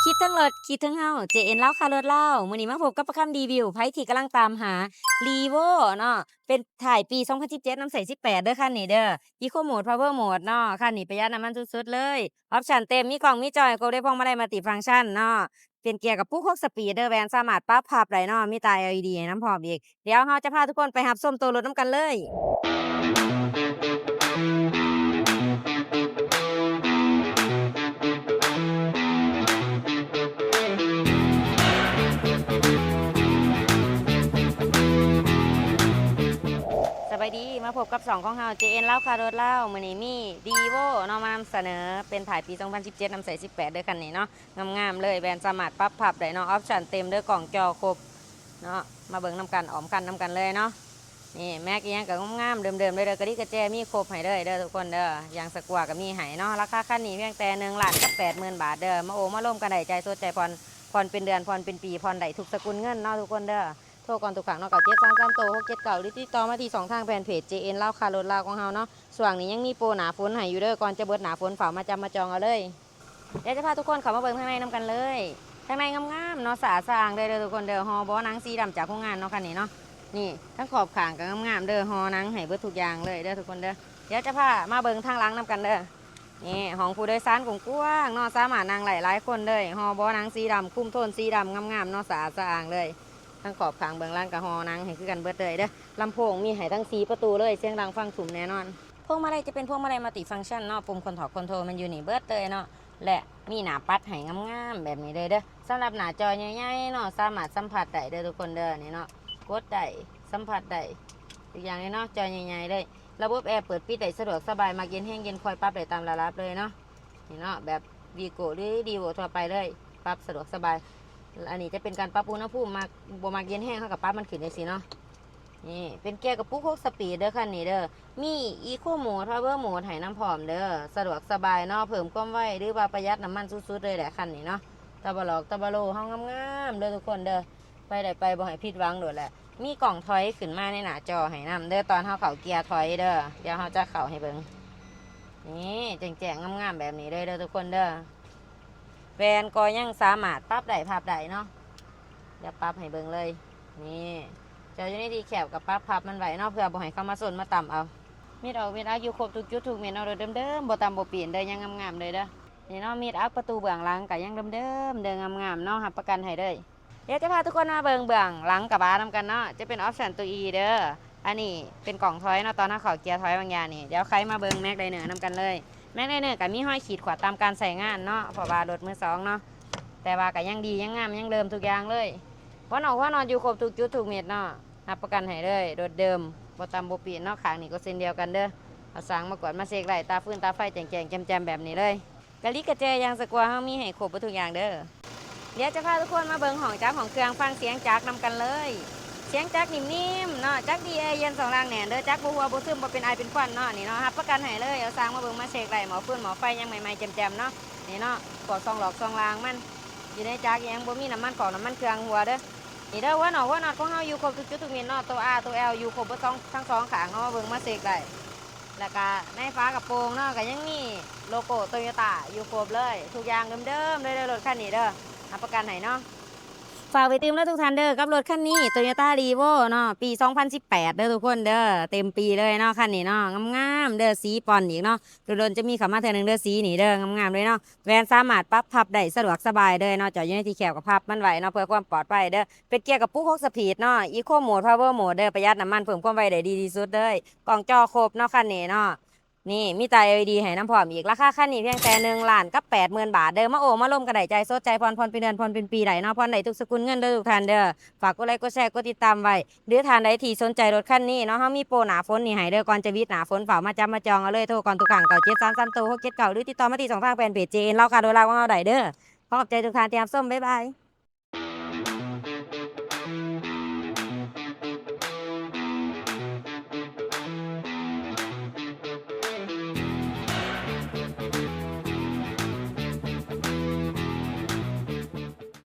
ຄິດເຖິງລົດ ຄິດເຖິງເຮົາ ເຈເອັນ ລາວຄ້າລົດລາວ. ມື້ນີ້ມາພົບກັບປະຄຳຣີວິວ ໃຜທີ່ກຳລັງຕາມຫາ Revo ເນາະ ເປັນທ້າຍປີສອງພັນສິບເຈັດ ນຳໃຊ້ສິບແປດເດີຄັນນີ້ເດີ. Eco Mode Power Mode ເນາະ ຄັນນີ້ປະຢັດນ້ຳມັນສຸດໆເລີຍ. ອອບຊັນເຕັມ ມີກ້ອງ ມີຈໍໃຫ້ຄົບເລີຍ, ພວງມາໄລມັນຕິຟັງຊັນເນາະ. ເປັນເກຍກັບປຸກຫົກສະປີດເດີ, ແວ່ນສາມາດປັບພັບໄດ້ເນາະ, ມີຕາ ແອລ ອີ ດີ ໃຫ້ນຳພ້ອມອີກ. ດຽວເຮົາຈະພາທຸກຄົນໄປຮັບຊົມໂຕລົດນຳກັນເລີຍ. ສະບາຍດີ ມາພົບກັບຊ່ອງຂອງເຮົາ ເຈເອັນ ລາວຄ້າລົດລາວ. ມື້ນີ້ມີ Revo ເນາະ ມານຳສະເໜີ ເປັນທ້າຍປີສອງພັນສິບເຈັດ ນຳໃຊ້ສິບແປດເດີຄັນນີ້ເນາະ. ງາມໆເລີຍ, ແວ່ນສາມາດປັບພັບໄດ້ເນາະ, ອອບຊັນເຕັມເດີ, ກ້ອງຈໍຄົບເນາະ. ມາເບິ່ງນຳກັນ ອ້ອມຄັນນຳກັນເລີຍເນາະ. ນີ້ ແມັກອີ່ຫຍັງກໍງາມໆເດີມໆເລີຍເດີ, ກະດິກກະແຈມີຄົບໃຫ້ເລີຍເດີທຸກຄົນເດີ. ຢາງສະກົວກໍມີໃຫ້ເນາະ. ລາຄາຄັນນີ້ພຽງແຕ່ໜຶ່ງລ້ານກັບແປດໝື່ນບາດເດີ. ມາໂອ້ມາລົມກັນໄດ້, ຈ່າຍສົດຈ່າຍຜ່ອນ, ຜ່ອນເປັນເດືອນ ຜ່ອນເປັນປີ, ຜ່ອນໄດ້ທຸກສະກຸນເງິນເນາະທຸກຄົນເດີ. ໂທກ່ອນທຸກຄັ້ງເນາະ ເກົ້າເຈັດສາມສາມໂຕຫົກເຈັດເກົ້າ ຫຼືຕິດຕໍ່ມາທີ່ຊ່ອງທາງແຟນເພຈ ເຈເອັນ ລາວຄ້າລົດລາວຂອງເຮົາເນາະ. ຊ່ວງນີ້ຍັງມີໂປໜ້າຝົນໃຫ້ຢູ່ເດີ, ກ່ອນຈະເບິດໜ້າຝົນ ຟ້າວມາຈັບມາຈອງເອົາເລີຍ. ດຽວຈະພາທຸກຄົນເຂົ້າມາເບິ່ງທາງໃນນຳກັນເລີຍ. ທາງໃນງາມໆເນາະ, ສະອາດສະອ້າງເລີຍເດີທຸກຄົນເດີ. ຫໍບໍ່ໜັງສີດຳຈາກໂຮງງານເນາະຄັນນີ້ເນາະ. ນີ້ ທັງຂອບຂ້າງກໍງາມໆເດີ, ຫໍໜັງໃຫ້ເບິດທຸກຢ່າງເລີຍເດີທຸກຄົນເດີ. ດຽວຈະພາມາເບິ່ງທາງຫຼັງນຳກັນເດີ. ນີ້ ຫ້ອງຜູ້ໂດຍສານກວ້າງໆເນາະ, ສາມາດນັ່ງໄດ້ຫຼາຍຄົນເລີຍ. ຫໍເບາະໜັງສີດຳ, ຄຸມໂທນສີດຳ ງາມໆເນາະ, ສະອາດສະອ້າງເລີຍ. ທັງຂອບຂ້າງເບື້ອງຫຼັງກໍຫໍໜັງໃຫ້ຄືກັນເບິດເລີຍເດີ. ລຳໂພງມີໃຫ້ທັງສີ່ປະຕູເລີຍ, ສຽງດັງຟັງທຸ້ມແນ່ນອນ. ພວງມາໄລຈະເປັນພວງມາໄລມັນຕິຟັງຊັນເນາະ, ປຸ່ມຄອນໂທຣນ ຄອນໂທຣນມັນຢູ່ນີ້ເບິດເລີຍເນາະ ແລະ ມີໜ້າປັດໃຫ້ງາມໆແບບນີ້ເລີຍເດີ. ສຳລັບໜ້າຈໍໃຫຍ່ໆເນາະ, ສາມາດສຳຜັດໄດ້ເດີທຸກຄົນເດີ. ນີ້ເນາະ, ກົດໄດ້, ສຳຜັດໄດ້ ທຸກຢ່າງເລີຍເນາະ, ຈໍໃຫຍ່ໆເລີຍ. ລະບົບແອເປີດປິດໄດ້ສະດວກສະບາຍ, ມັກເຢັນແຮງເຢັນຄ່ອຍ ປັບໄດ້ຕາມລະດັບເລີຍເນາະ. ນີ້ເນາະ, ແບບ Vigo ຫຼື Revo ທົ່ວໄປເລີຍ, ປັບສະດວກສະບາຍ. ອັນນີ້ຈະເປັນການປັບອຸນຫະພູມ, ມັກ ບໍ່ມັກເຢັນແຮງ ເຮົາກໍປັບມັນຂຶ້ນຈັ່ງຊີ້ເນາະ. ນີ້ເປັນເກຍກະປຸກຫົກສະປີດເດີຄັນນີ້ເດີ. ມີ Eco Mode Power Mode ໃຫ້ນຳພ້ອມເດີ, ສະດວກສະບາຍເນາະ, ເພີ່ມຄວາມໄວ ຫຼືວ່າປະຢັດນ້ຳມັນສຸດໆເລີຍແຫຼະຄັນນີ້ເນາະ. ຕາບະຫຼອກຕາບະໂລເຮົາງາມໆເດີທຸກຄົນເດີ. ໄປໄດ້ໄປ ບໍ່ໃຫ້ຜິດຫວັງໂລດແຫຼະ. ມີກ້ອງຖອຍຂຶ້ນມາໃນໜ້າຈໍໃຫ້ນຳເດີ, ຕອນເຮົາເຂົ້າເກຍຖອຍເດີ. ດຽວເຮົາຈະເຂົ້າໃຫ້ເບິ່ງ. ນີ້ ແຈ້ງໆງາມໆແບບນີ້ເລີຍເດີທຸກຄົນເດີ. ແວ່ນກໍຍັງສາມາດປັບໄດ້ພັບໄດ້ເນາະ. ດຽວປັບໃຫ້ເບິ່ງເລີຍ. ນີ້ ເຈົ້າຢູ່ໃນທີ່ແຄບກໍປັບພັບມັນໄວ້ເນາະ, ເພື່ອບໍ່ໃຫ້ເຂົາມາຊົນມາຕຳເອົາ. ເມັດອອກເມັດອັກຢູ່ຄົບທຸກຈຸດທຸກເມັດເນາະ, ເດີມໆ ບໍ່ຕຳບໍ່ປີ້ນເດີ, ຍັງງາມໆເລີຍເດີ. ນີ້ເນາະ, ເມັດອັກປະຕູເບື້ອງຫຼັງກໍຍັງເດີມໆເດີ, ງາມໆເນາະ, ຮັບປະກັນໃຫ້ເລີຍ. ດຽວຈະພາທຸກຄົນມາເບິ່ງເບື້ອງຫຼັງກະບະນຳກັນເນາະ. ຈະເປັນອອບຊັນໂຕ E ເດີ. ອັນນີ້ເປັນກ້ອງຖອຍເນາະ, ຕອນເຮົາເຂົ້າເກຍຖອຍບາງຢ່າງນີ້. ດຽວໄຂມາເບິ່ງ Magliner ນຳກັນເລີຍ. Magliner ກໍມີຮອຍຂີດຂວາດຕາມການໃຊ້ງານເນາະ, ເພາະວ່າລົດມືສອງເນາະ, ແຕ່ວ່າກໍຍັງດີ ຍັງງາມ ຍັງເດີມທຸກຢ່າງເລີຍ. ຫົວນອກຫົວນອດຢູ່ຄົບທຸກຈຸດທຸກເມັດເນາະ, ຮັບປະກັນໃຫ້ເລີຍ, ລົດເດີມ ບໍ່ຕຳບໍ່ປີ້ນເນາະ. ຂ້າງນີ້ກໍເຊັ່ນດຽວກັນເດີ, ເອົາຊ່າງມາກວດມາເຊັກໄດ້, ຕາຟືນຕາໄຟແຈ້ງໆແຈ່ມໆແບບນີ້ເລີຍ. ກະລິກກະແຈ ຢາງສະກົວ ເຮົາມີໃຫ້ຄົບເບິດທຸກຢ່າງເດີ. ດຽວຈະພາທຸກຄົນມາເບິ່ງຫ້ອງຈັກຫ້ອງເຄື່ອງ, ຟັງສຽງຈັກນຳກັນເລີຍ. ສຽງຈັກນິ່ມໆເນາະ, ຈັກດີແອເຢັນ ຊ່ອງລ່າງແໜ້ນເດີ, ຈັກບໍ່ຮົ່ວບໍ່ຊຶມ ບໍ່ເປັນໄອເປັນຄວັນເນາະ. ນີ້ເນາະ, ຮັບປະກັນໃຫ້ເລີຍ, ເອົາຊ່າງມາເບິ່ງມາເຊັກໄດ້, ໝໍ້ຟືນໝໍ້ໄຟຍັງໃໝ່ໆແຈ່ມໆເນາະ. ນີ້ເນາະ, ພວກຊ່ອງຫຼອກຊ່ອງລາງມັນຢູ່ໃນຈັກ ຍັງບໍ່ມີນ້ຳມັນຂອງນ້ຳມັນເຄື່ອງຮົ່ວເດີ. ນີ້ເດີ, ຫົວນອກຫົວນອດຂອງເຮົາຢູ່ຄົບທຸກຈຸດທຸກເມັດເນາະ, ໂຕ R ໂຕ L ຢູ່ຄົບເບິດສອງ ທັງສອງຂ້າງເນາະ, ມາເບິ່ງມາເຊັກໄດ້. ແລ້ວກະໃນຝາກະໂປງເນາະ ກະຍັງມີໂລໂກ້ໂຕໂຍຕ້າຢູ່ຄົບເລີຍ, ທຸກຢ່າງເດີມໆເລີຍເດີ ລົດຄັນນີ້ເດີ, ຮັບປະກັນໃຫ້ເນາະ. ຝາກໄວ້ຕື່ມເດີທຸກທ່ານເດີ ກັບລົດຄັນນີ້ ໂຕໂຍຕ້າ ຣີໂວ້ ເນາະ, ປີສອງພັນສິບແປດເດີທຸກຄົນເດີ, ເຕັມປີເລີຍເນາະ ຄັນນີ້ເນາະ, ງາມໆເດີ, ສີປ່ອນອີກເນາະ, ດົນໆຈະມີເຂົ້າມາເທື່ອໜຶ່ງເດີ, ສີນີ້ເດີ ງາມໆເລີຍເນາະ. ແວ່ນສາມາດປັບພັບໄດ້ ສະດວກສະບາຍເລີຍເນາະ, ຈອດຢູ່ໃນທີ່ແຄບກໍພັບມັນໄວ້ເນາະ ເພື່ອຄວາມປອດໄພເດີ. ເປັນເກຍກະປຸກຫົກສະປີດເນາະ, ອີໂຄໂໝດ ພາວເວີໂໝດເດີ, ປະຢັດນ້ຳມັນ ເພີ່ມຄວາມໄວໄດ້ດີທີ່ສຸດເລີຍ. ກ້ອງຈໍຄົບເນາະ ຄັນນີ້ເນາະ. ນີ້ມີຕາ ແອລ ອີ ດີ ໃຫ້ນຳພ້ອມອີກ. ລາຄາຄັນນີ້ພຽງແຕ່ໜຶ່ງລ້ານກັບແປດໝື່ນບາດເດີ. ມາໂອມາລົມກັນໄດ້, ຈ່າຍສົດ ຈ່າຍຜ່ອນ, ຜ່ອນເປັນເດືອນ, ຜ່ອນເປັນປີໄດ້ເນາະ, ຜ່ອນໄດ້ທຸກສະກຸນເງິນເດີທຸກທ່ານເດີ. ຝາກກົດໄລ ກົດແຊ ກົດຕິດຕາມໄວ້ ຫຼືທ່ານໃດທີ່ສົນໃຈລົດຄັນນີ້ເນາະ, ເຮົາມີໂປໜ້າຝົນນີ້ໃຫ້ເດີ. ກ່ອນຈະວິດໜ້າຝົນ ຟ້າວມາຈັບມາຈອງເອົາເລີຍ, ໂທກ່ອນທຸກຄັ້ງ ເກົ້າເຈັດສາມສາມໂຕຫົກເຈັດເກົ້າ ຫຼືຕິດຕໍ່ມາທີ່ຊ່ອງທາງແຟນເພຈ ເຈ ເອັນ ລາວຄ້າໂດລາຂອງເຮົາໄດ້ເດີ. ຂໍຂອບໃຈທຸກທ່ານທີ່ຮັບຊົມ. ບາຍບາຍ.